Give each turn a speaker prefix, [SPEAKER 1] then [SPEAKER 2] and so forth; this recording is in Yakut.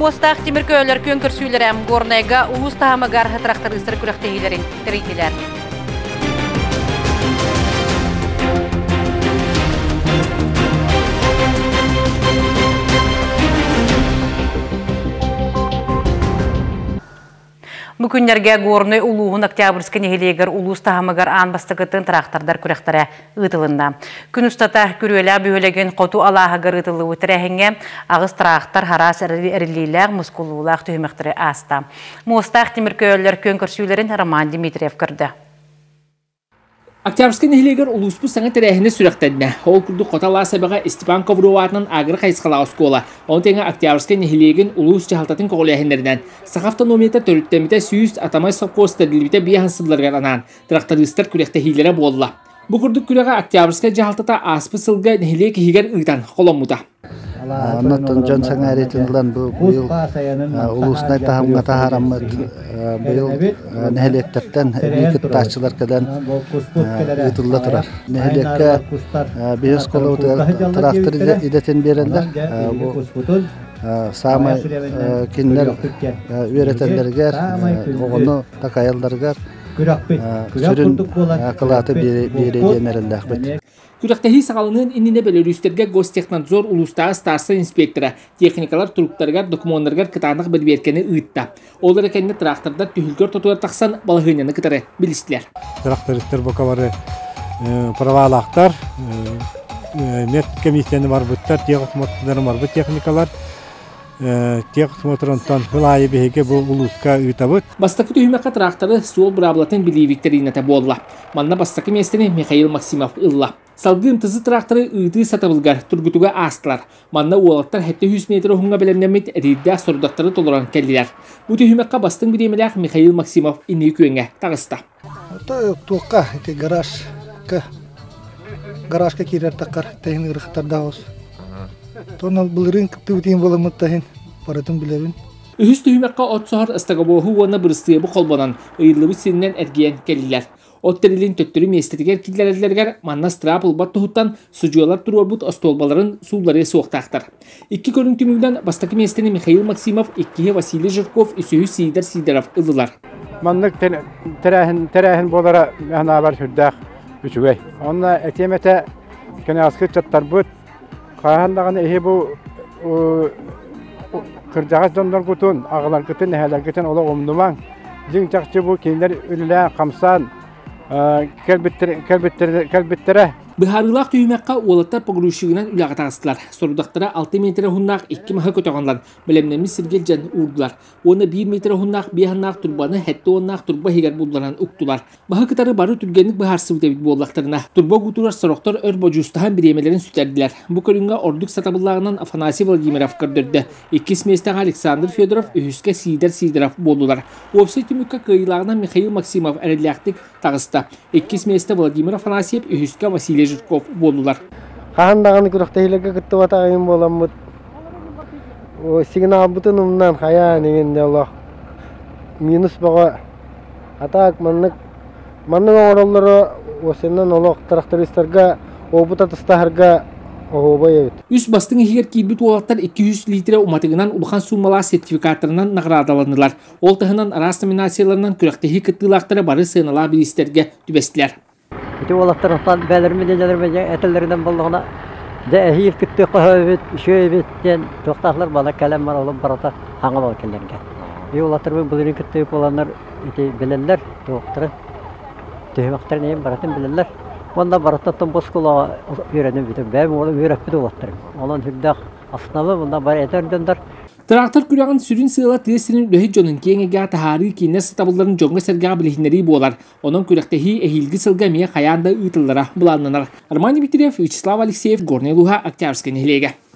[SPEAKER 1] Муостаах тимир көлөлөр күөн көрсүүлэрэ Горнайга улуус таһымыгар трактористар күрэхтэһиилэрин тэрийдилэр. Бу күннэргэ Горнай улууһун Октябрьскай нэһилиэгэр улуус таһымыгар аан бастакытын трактордар күрэхтэрэ ыытылынна. Күн устата Күрүөлээх бөһүөлэгин хоту алааһыгар ыытыллыбыт тэрээһиҥҥэ аҕыс трактор араас эриллиилээх, мускуллуулаах түһүмэхтэри ааста. Муостаах тимир көөллөр күөн көрсүүлэрин Роман Дмитриев көрдө.
[SPEAKER 2] Октябрьскай нэһилиэгэр улууспут саҥа тэрээһинэ сүрэхтэннэ. Ол курдук Хото алаас эбэҕэ Степан Ковров аатынан агро хайысхалаах оскуола, ону тэҥэ Октябрьскай нэһилиэгин улуус дьаһалтатын көҕүлээһиннэринэн Саха автономията төрүттэммитэ 100 Атамай совхоз тэриллибитэ биэс сылларыгар анаан трактористар күрэхтэһиилэрэ буолла. Бу курдук күрэҕи Октябрьскай дьаһалтата ааспыт сылга нэһилиэк иһигэр ыытан холоммута.
[SPEAKER 3] Оннуттан дьон сэҥээриитин ылан бу быйыл улууснай таһымҥа таһаараммыт быйыл нэһилиэктэртэн эбии кыттааччылар кэлэн ыытылла турар. Нэһилиэккэ биһи оскуолабытыгар тыраахтыр идэтин биэрэллэр. Бу саамай кинилэр үөрэтэллэригэр, оҕону такайалларыгар сүрүн кылааты биэриэ диэн эрэллээхпит.
[SPEAKER 2] Күрэхтэһии саҕаланыан иннинэ бөлөрүүстэргэ Гостехнадзор улуустааҕы старшай инспектора техникалар туруктарыгар, докумуоннарыгар кытаанах бэрэбиэркэни ыытта. Ол эрэ кэннэ трактордар түһүлгэ ортотугар тахсан балаһыанньаны кытары билистилэр.
[SPEAKER 4] Трактористар бука бары правалаахтар, мед комиссияны барбыттар, техосмотрдары барбыт техникалар. Техосмотр онтон сыл аайы биһиги бу улууска ыытабыт.
[SPEAKER 2] Бастакы түһүмэххэ тракторы суол быраабылатын билии викторината буолла. Манна бастакы миэстэни Михаил Максимов ылла. Салгыы МТЗ тракторы ыытыы сатабылыгар тургутуга аастылар. Манна уолаттар 700 метр уһуҥҥа бэлэмнэммит эриирдээх сорудахтары толорон кэллилэр. Бу түһүмэххэ бастыҥ бириэмэлээх Михаил Максимов инники күөҥҥэ таҕыста.
[SPEAKER 5] Туохха ити гаражка гаражка киирэр таххар тэһин ыарахаттардаах Тон былырыын кыттыбытын буоламмыт таһын барытын билэбин.
[SPEAKER 2] Үһүс түһүмэххэ от соһор ыстагабоһу уонна бырыстыабы холбонон, ыйыллыбыт сиринэн эргийэн кэллилэр. От тэрилин төттөрү миэстэтигэр киллэрэллэригэр манна страп ылбат туһуттан судьуйалар туруорбут остуолбаларын суулларыа суохтаахтар. Икки көрүҥ түмүгүнэн бастакы миэстэни Михаил Максимов, иккиһи Василий Жирков, үсүһү Сидор Сидоров ыллылар.
[SPEAKER 4] Маннык тэрээһин, тэрээһин буолара анаабар сүрдээх үчүгэй. Онно этиэм этэ кэнэҕэски ыччаттарбыт Хаһан даҕаны эһи бу кырдьаҕас дьонноргутун, аҕаларгытын, эһээлэргитин олох умнумаҥ. Дьиҥ чахчы бу кинилэр үлэлээн-хамсаан кэлбиттэрэ.
[SPEAKER 2] Быһаарыылаах түһүмэххэ уолаттар погрузчигынан үлэҕэ таҕыстылар. Сорудахтара 6 миэтэрэ уһуннаах икки маһы көтөҕөн ылан, бэлэмнэммит сиргэ илдьэн уурдулар. Уонна биир миэтэрэ уһуннаах биэһаннаах турбаны сэттэ уоннаах турба иһигэр булларан уктулар. Баһы кытары бары түргэнник быһаарсыбыт эбит буоллахтарына, турба угутугар сорохтор өр бодьуустаһан бириэмэлэрин сүтэрдилэр. Бу көрүҥҥэ ордук сатабыллааҕынан Афанасий Владимиров көрдөрдө. Иккис миэстэҕэ Александр Федоров, үһүскэ Сидор Сидоров буоллулар. Уопсай түмүккэ кыайыылааҕынан Михаил Максимов эрэллээхтик таҕыста. Иккис миэстэ Владимир Афанасьев, үһүскэ Василий Жирков буоллулар.
[SPEAKER 6] Хаһан даҕаны күрэхтэһиилэргэ кыттыбатах эҥин буоламмыт, сигналбытын умнан хайаан иҥин олох минус бөҕө. А так маннык маннык оҥороллоро уосаннан олох трактористарга опыт атастаһарга оһуобай эбит.
[SPEAKER 2] Үс бастыҥ иһигэр киирбит уолаттар 200 литрэ уматыгынан улахан суумалаах сертификаттарынан наҕараадаланнылар. Ол таһынан араас номинацияларынан күрэхтэһии кыттыылаахтара бары сыаналаах бириистэргэ түбэстилэр.
[SPEAKER 7] Ити уолаттар отон бээлэрин дьэлэрин этэллэринэн буоллаҕына, дьэ эһиил кыттыахха эбит, үчүгэй эбит диэн туохтаахлар бала кэлэн баран олох барыта хаҥа буолан кэллэргэ. И уолаттарбын былырыын кыттыбыт буоланнар ити билэллэр туохтарын, түһүмэхтэрин эйин барытын билэллэр. Уонна барыттан бу оскуолаҕа үөрэнэн бүтэн бэйэм уолум үөрэппит уолаттарым. Онон сүрдээх Основной мунна бар этэр дьоннор.
[SPEAKER 2] Трактор күрэҕин сүрүн сыала тыа сирин үлэһит дьонун киэҥ эйгэҕэ таһаарыы киинэ сатабылларын дьоҥҥо-сэргэҕэ билиһиннэрии буолар. Онон күрэхтэһии эһиилги сылга эмиэ хайаан да ыытыллара былааннанар. Роман Дмитриев, Вячеслав Алексеев, Горнай улууһа, Октябрьскай нэһилиэгэ.